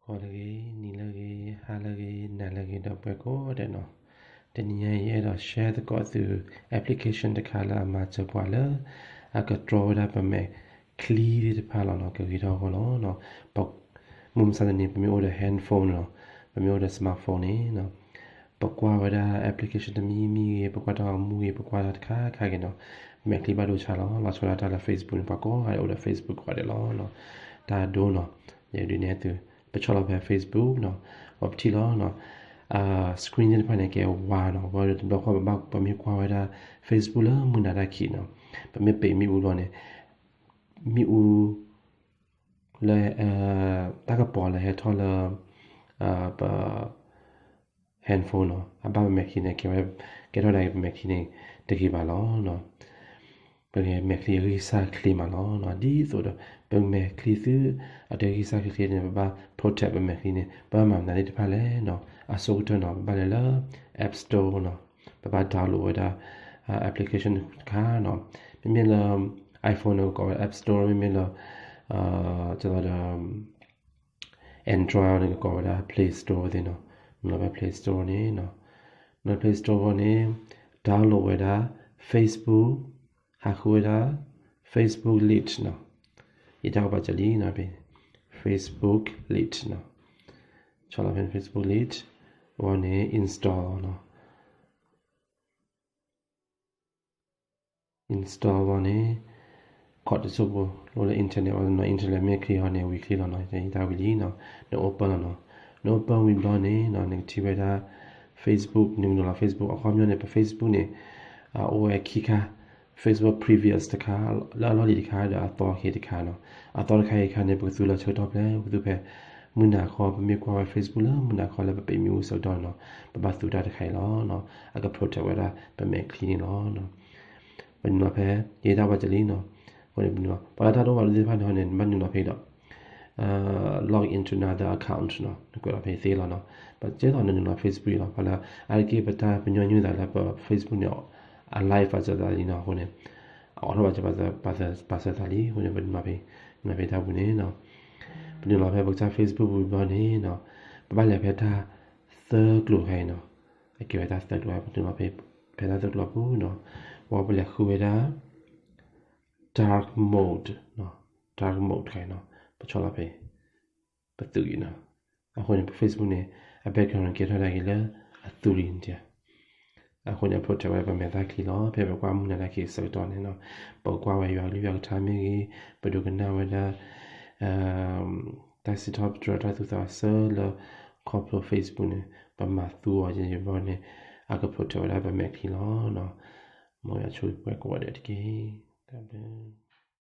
ဂီၤလၢအဂ့ၤ, နံၤလၢအဂ့ၤ, ဟါလၢအဂ့ၤ, နၤလၢအဂ့ၤ ဒီပုၢ်ဝဲၢ်ကိးဂၤဒဲးနီၤ. တနံၤညါအံၤ ယအဲၣ်ဒိး share သကိးသု application တခါလၢအမၤစၢၤပှၤလၢ အကတြီဝဲဒၣ်ပမဲာ်ချံသ့ၣ်တဖၣ်လီၤနီၤ, ကဂ့ၤထီၣ်အဂီၢ်လီၤ. မုၢ်မဆါတနံၤ ပမ့ၢ်အိၣ်ဒီး handphone နီၤ, ပမ့ၢ်အိၣ်ဒီး smartphone န့ၣ်နီၤ, ပကွၢ်ဝဲဒၣ် application တမံၤမံၤဂ့ၤ, ပကွၢ်တၢ်ဂီၤမူဂ့ၤ, ပကွၢ်တၢ်တခါခါဂ့ၤနီၤ, ပမဲာ်ချံဘၣ်ဒိဆါလီၤ. လီၤဆီဒၣ်တၢ်လၢ Facebook န့ၣ် ပှၤကိးဂၤဒဲးအိၣ်ဒီး Facebook ကိးဂၤဒဲးလီၤ. တၢ်ဒိနီၤ, ယဒုးနဲၣ်သု ပဆီၣ်လီၤဖဲ Facebook နီၤ, ပထံၣ်လီၤနီၤ, screen သ့ၣ်တဖၣ်န့ၣ် ကဲဝါနီၤ, ဝါဒီးတဘျီဃီ ပဘၣ် ပမ့ၢ်ကွၢ်ဝဲဒၣ် Facebook လၢမုၢ်နၤတၢ်ခံးနီၤ, ပမ့ၢ်ပ့ၤမ့ၣ်အူဘျီန့ၣ် မ့ၣ်အူ လၢ တၢ်ကပီၤလၢဟဲထီၣ်လၢ ပ handphone နီၤ, အဘၣ်ပမဲာ်ချံန့ၣ် ကဲဝဲ ကဲထီၣ်ဒၣ်က့ၤပမဲာ်ချံန့ၣ် တဂ့ၤဘၣ်လီၤ. ပမဲာ်ချံအဂံၢ်စၢ်ချ့မးလီၤ. ဒ်သိးဒီး ပမဲာ်ချံသု အတဂံၢ်စၢ်ချ့ချ့န့ၣ် ပဘၣ် protect ပမဲာ်ချံန့ၣ် ပဘၣ်မၤမနုၤသ့ၣ်တဖၣ်လဲၣ်နီၤ. အဆိကတၢၢ်နီၤ ပဘၣ်လဲၤလၢ App Store နီၤ, ပဘၣ် download ဝဲဒၣ် application တခါနီၤ. မ့မ့ၢ်လၢ iPhone န့ၣ် ကကိးဝဲ App Store, မ့မ့ၢ်လၢ ကသိးဒီး Android န့ၣ် ကကိးဝဲဒၣ် Play Store သ့ၣ်နီၤ. နုာ်လီၤဖဲ Play Store န့ၣ်နီၤ, နုာ်လီၤ Play Store အဂီၢ်န့ၣ် download ဝဲဒၣ် Facebook, ဟးဃုဝဲဒၣ် Facebook Lite နီၤ. ယတၢ်အိၣ်ပာ်စၢၤလံနီၤ, Facebook Lite နီၤ. ဆီၣ်လီၤဖဲ Facebook Lite အဂီၢ်န့ၣ် install နီၤ. install အဂီၢ်န့ၣ် ခီၣ်တစိၢ်ဖိ လိၣ်လၢ internet အီၤနီၤ, internet မ့ၢ်ချံအီၤန့ၣ် ဝံၤချံလီၤနီၤ, ယတၢ်ဝံၤလံနီၤ. န open လီၤနီၤ, န open ဝံၤဘျီန့ၣ်နီၤ နကထံၣ်ဝဲဒၣ် Facebook, နကနုာ်လီၤ Facebook အခီပညီန့ၣ် ပ Facebook န့ၣ် အိၣ်ဝဲခံခါ, Facebook previous တခါ လၢအလီၢ်လံၤတခါ ဒီးအသီကဟ့ၣ်တခါနီၤ. အသီတခါအံၤတခါန့ၣ် ပကသူလီၤဆၢကတီၢ်ဖဲ ပကသူဖဲ မုၢ်နၤခီ ပမ့ၢ်ကွၢ်ဝဲ Facebook လၢမုၢ်နၤခီလၢပပ့ၤမ့ၣ်အူဆၢကတီၢ်န့ၣ်နီၤ, ပဘၣ်သူတၢ်တခါအံၤလီၤနီၤ. အက protect ဝဲဒၣ်ပမဲာ်ချံန့ၣ်လီၤ. ပနုာ်လီၤဖဲ ယတၢ်အိၣ်ပာ်စၢၤလံနီၤ, အဃိန့ၣ် ပနုာ်လီၤ ပှၤလၢတၢ်တအိၣ်ဘၣ်ဒ်သ့ၣ်တဖၣ်န့ၣ် နဘၣ်နုာ်လီၤဖဲဒီး log into another account နီၤ, နကွဲးလီၤဖဲသ့လီၤနီၤ. ပကဲသိးနနုာ်လီၤ Facebook အံၤလီၤ, ပှၤလၢအါတက့ၢ်ပတၢ်ပညီနုၢ်သးလၢပ Facebook န့ၣ် အ live ပာ်စၢၤသးလံနီၤ, အဃိန့ၣ် အအိးထီၣ်ပာ်စၢၤသးလံ, အဃိန့ၣ် ပနုာ်လီၤဖဲ နုာ်လီၤဖဲတၢ်ပူၤန့ၣ်နီၤ. ပနုာ်လီၤဖဲပကစၢ် Facebook ပူၤဘျီန့ၣ်နီၤ, ပဘၣ်လဲၤဖဲတၢ်သၢကျိၤတခါအံၤနီၤ, အကဲဝဲတၢ်သၢကျိၤ ပနုာ်လီၤဖဲ ဖဲတၢ်သၢကျိၤအပူၤနီၤ, ဝံၤပလဲၤဃုဝဲဒၣ် dark mode နီၤ, dark mode တခါအံၤနီၤ, ပဆီၣ်လီၤဖဲ ပသူအံၤနီၤ. အဃိန့ၣ် ပ Facebook န့ၣ် အ background န့ၣ် ကဲထီၣ်ဒၣ်က့ၤလၢအသူလံတၢ်. အဃိန့ၣ် အ protect ဝဲပမဲာ်ချံလီၤ. ဖဲပကွၢ်မုၢ်နၤတၢ်ခံးအဆၢကတီၢ်န့ၣ်နီၤ, ပကွၢ်ဝဲယွၤကလုၢ်ယွၤကထါမ့ၢ်ဂ့ၤ, ပဒိကနၣ်ဝဲဒၣ် တၢ်စံးထီၣ်ပတြၢၤ တၢ်သူၣ်သးဆၢလၢခီဖျိ Facebook န့ၣ် ပမၤသူအီၤယဘျီန့ၣ် အက protect ဝဲဒၣ်ပမဲာ်ချံလီၤ. မ်ယွၤဆိၣ်ဂ့ၤပှၤကိးဂၤဒဲးတက့ၢ်. တၢ်ဘျုး